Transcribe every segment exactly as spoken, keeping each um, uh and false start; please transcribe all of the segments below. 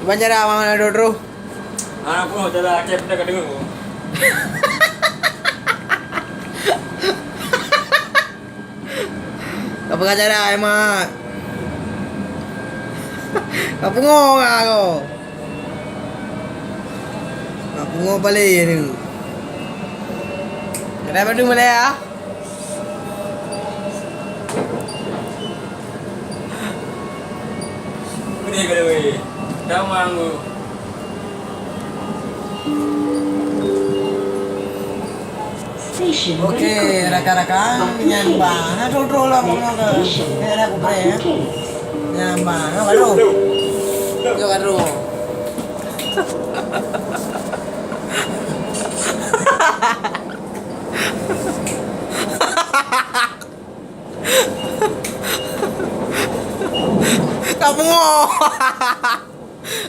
Ban cara mama na droe-droe. Ah, peue cara cep dah ka deungoe. Apa cara ai mak? Apa ngo ka ko? Apa ngo paling ni? Kenapa tu mulai ah? Boleh kalau weh. Tamang tu. Okey, rakan-rakan, nyan bah. Nah, troh-troh lah bunoe ke. Nyan aku preh, ya. Nyan bah. Nah, baru. Jom, baru. Ka pungo.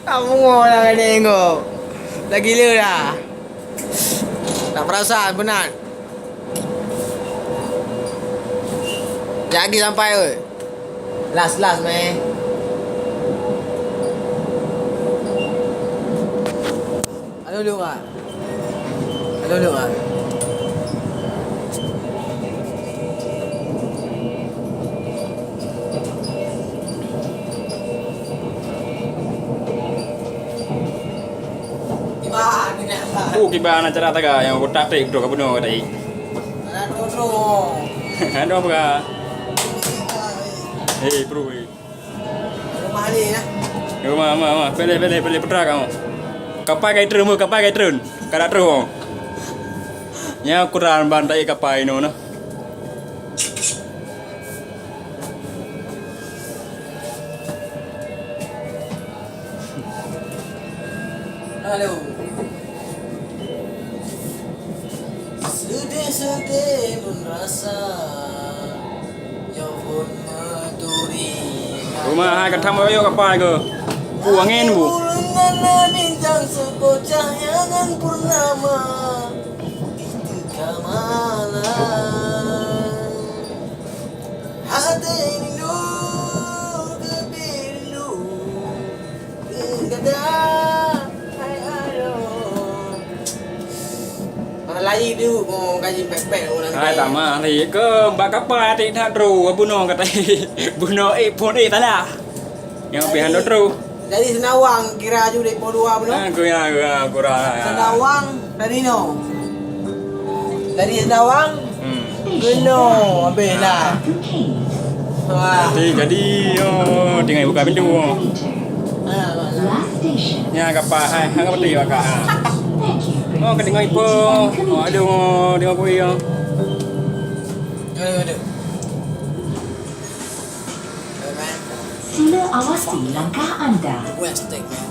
Ka pungo dah keuneuk inggop. Dah gila dah. Tak perasaan benar. Jagi sampai oi. Last, last, meh. Aduh, aduh, ah. Aduh, aduh, ah. Oh, kiban acara taga nyang utak trek beutôi ka bunoe tadi. Aduh, apa? Hei, bro, hei. Rumah ni lah. Rumah, rumah, rumah. Pilih, pilih, pilih putra kamu. Kapai kai trön, kapai kai trön. Kada trön. Nya kurang ban tai kapai no nah. Halo. Seudeh-seudeh lôn rasa, nyoe phon meuturi. Rumah hai ka tham royok kapai ke? Pu angén, Bu. Buleuen na bintang seuko cahya ngon purnama, di teuka malam. Até rindu, keubiet rindu. Hai, aduh. Mana lagi tu, oh, gaji pek-pek orang. Hai, lain. Tamah lagi ke bak kapai até that droe, bunoe katai. Bunoe, eh, phon, eh, salah. Nyang pih hana droe. Jadi seunawang kira ju dek poh dua bunoe. Ah, kira, kira, kurang. Seunawang dari no. Dari seunawang. Hmm. Keunoe, habéh lah. Wah. Jadi, jadi, oh, tinggai buka pintu. Ah, wah. Nya kapai, hai, hai, kapai bak ka. Oh, ka tinggai ipo. Oh, aduh, oh, tinggai kui, oh. Aduh, aduh. Sila awasi langkah anda. West Tech, man.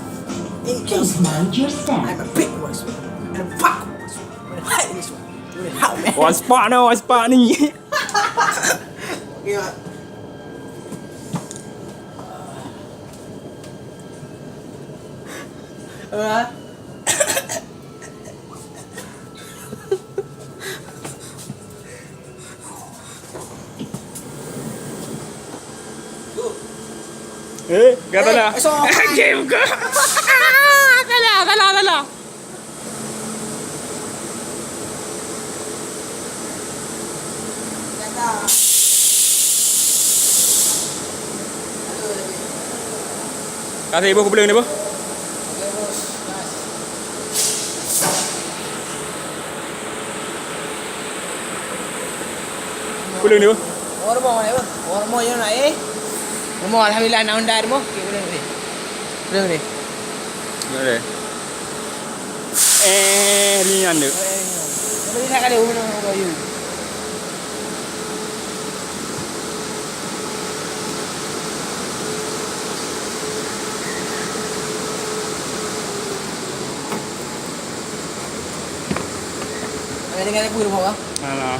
In Please case, man, mind your step. I'm a big West. And a fuck West. And a hate this one. Waspak ni, waspak ni. Okey, Mak. Apa? Eh, kata lah. Game ke? Salah, salah, salah. Kasih ibu, kubeli ni, Bu. Kubeli ni, Bu. Oh, rumoh mana, Bu? Oh, rumoh yang nak, eh? Rumoh, alhamdulillah, nak Honda rumoh. Okey, boleh, boleh. Boleh, boleh. Boleh. Eh, ringan tu. Boleh, nak kali, oh, nak kali. Ada dengan apa, rumoh, ah? Alah.